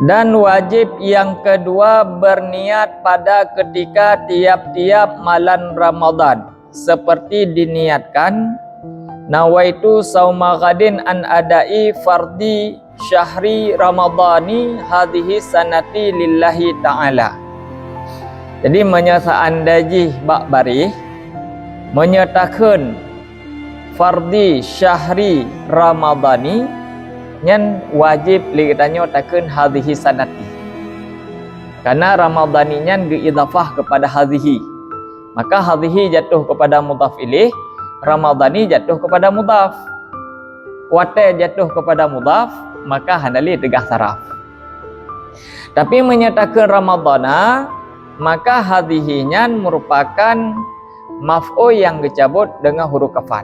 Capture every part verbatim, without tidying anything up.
Dan wajib yang kedua berniat pada ketika tiap-tiap malam Ramadan, seperti diniatkan, "Nawaitu sauma ghadin an adai fardhi syahri ramadhani hadhihi sanati lillahi ta'ala." Jadi, meunyoe seandai jih bak baréh, meunyoe takheun fardhi syahri ramadhani, nyan wajéb lé geutanyoe takheun hadhihi sanati. Karena ramadhani nyan geuidhafah kepada hadhihi. Maka hadhihi jatuh kepada mudhaf ilaih, ramadhani jatuh kepada mudhaf. Watée jatuh kepada mudhaf, maka hana lé teugah saraf. Tapi meunyoe takheun ramadhana, maka hadhihi nyan merupakan maf'ul nyang geucabot deungon huruf kafat.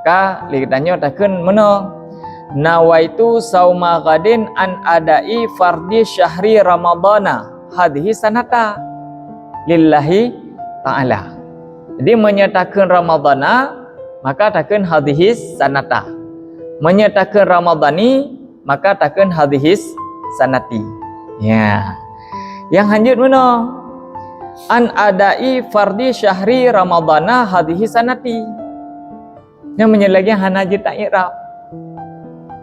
Ka lé geutanyoe takheun meunoe, "Nawaitu sauma ghadin an adai fardhi syahri ramadhana hadhihi sanata lillahi ta'ala." Jadi, meunyoe takheun ramadhana, maka takheun hadhihi sanata. Meunyoe takheun ramadhani, maka takheun hadhihi sanati. Ya. Nyang hanjeuet meunoe, "An adai fardhi syahri ramadhana hadhihi sanati." Nyan meunyoe lagée hana jeuet ta-i'rab.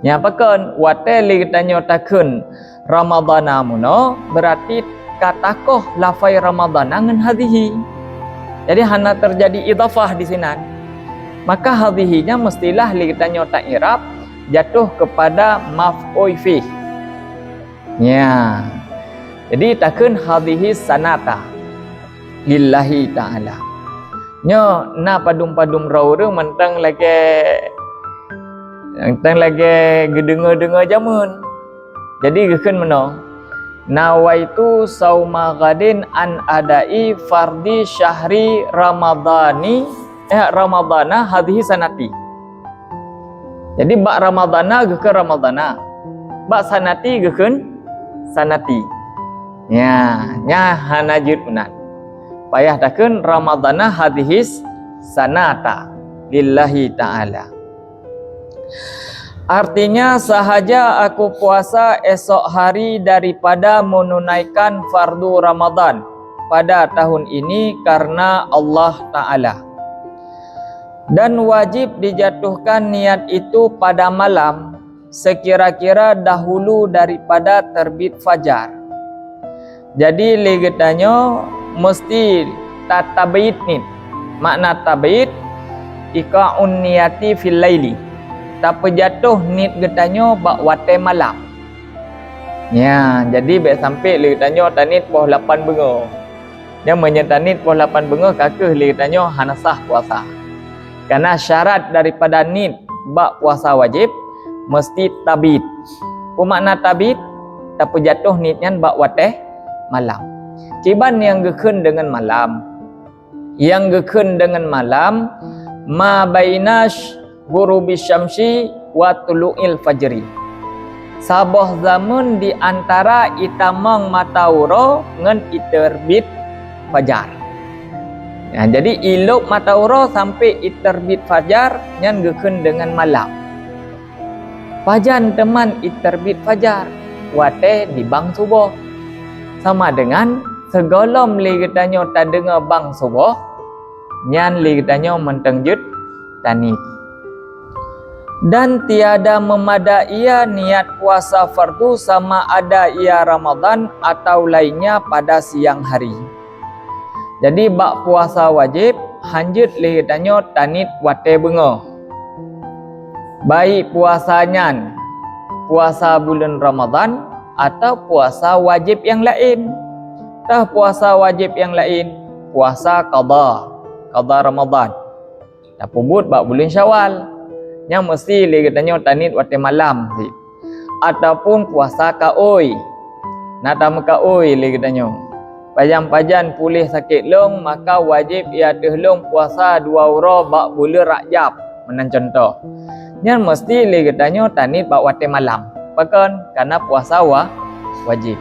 Nyan pakon, watée lé geutanyoe takheun ramadhana meunoe, berarti ka takoh lafai ramadhana ngon hadhihi. Jadi, hana teujadi idhafah di sinan. Maka hadhihi nyan meustilah lé geutanyoe ta-i'rab jatuh kepada maf'ul fih. Ya. Jadi, takheun hadhihi sanata lillahi ta'ala. Nyoe na padum-padum droe ureuëng mantong lagée, mantong lagée geudeungoe-deungoe jameun. Jadi, geukheun meunoe, "Nawaitu sauma ghadin an adai fardhi syahri ramadhani, eh, ramadhana hadhihi sanati." Jadi, bak ramadhana geukheun ramadhana, bak sanati geukheun sanati. Nya, nya hana jeuet meunan. Payah takheun ramadhana hadhihi sanata lillahi ta'ala. Artinya, sahaja aku puasa esok hari daripada menunaikan fardu Ramadan pada tahun ini karena Allah Ta'ala. Dan wajib dijatuhkan niat itu pada malam sekira-kira dahulu daripada terbit fajar. Jadi, lé geutanyoe meusti tatabit niet. Makna tabit, iqa'un niyati fil laili. Tapeujatoh niet geutanyoe bak watée malam. Nya, jadi bék sampai lé geutanyoe taniet poh lapan beungoh. Nyan meunyoe taniet poh lapan beungoh ka kheueh lé geutanyoe hana sah puasa. Karena syarat daripada niet bak puasa wajéb meusti tabit. Peue makna tabit? Tapeujatoh niet nyan bak watée malam. Kiban nyang geukheun deungon malam? Nyang geukheun deungon malam, ma baina ghurubi syamsi wa tulu'il fajri. Saboh zameun di antara itamong mata uroe ngon iterbit fajar. Nah, jadi ilop mata uroe sampai iterbit fajar nyan geukheun deungon malam. Pajan teuma iterbit fajar? Watée dibang suboh. Sama dengan sigohlom lé geutanyoe tadeungoe bang suboh, nyan lé geutanyoe mantong jeuet taniet. Dan tiada memadai niat puasa fardu sama ada ia Ramadan atau lainnya pada siang hari. Jadi, bak puasa wajéb hanjeuet lé geutanyoe taniet watée beungoh. Baik puasa nyan puasa buleuen Ramadan atau puasa wajéb nyang laén. Teuh puasa wajéb nyang laén, puasa qadha, qadha Ramadan. Tapeubuet bak buleuen Syawal. Nyan meusti lé geutanyoe taniet watée malam cit. Ataupun puasa kaôi. Na tameukaôi lé geutanyoe. Pajan-pajan puléh sakét lôn, maka wajéb i ateueh lôn puasa dua uroe bak buleuen Rajab, meunan cuntoh. Nyan meusti lé geutanyoe taniet bak watée malam. Pakon? Karena puasa wa-, wajéb.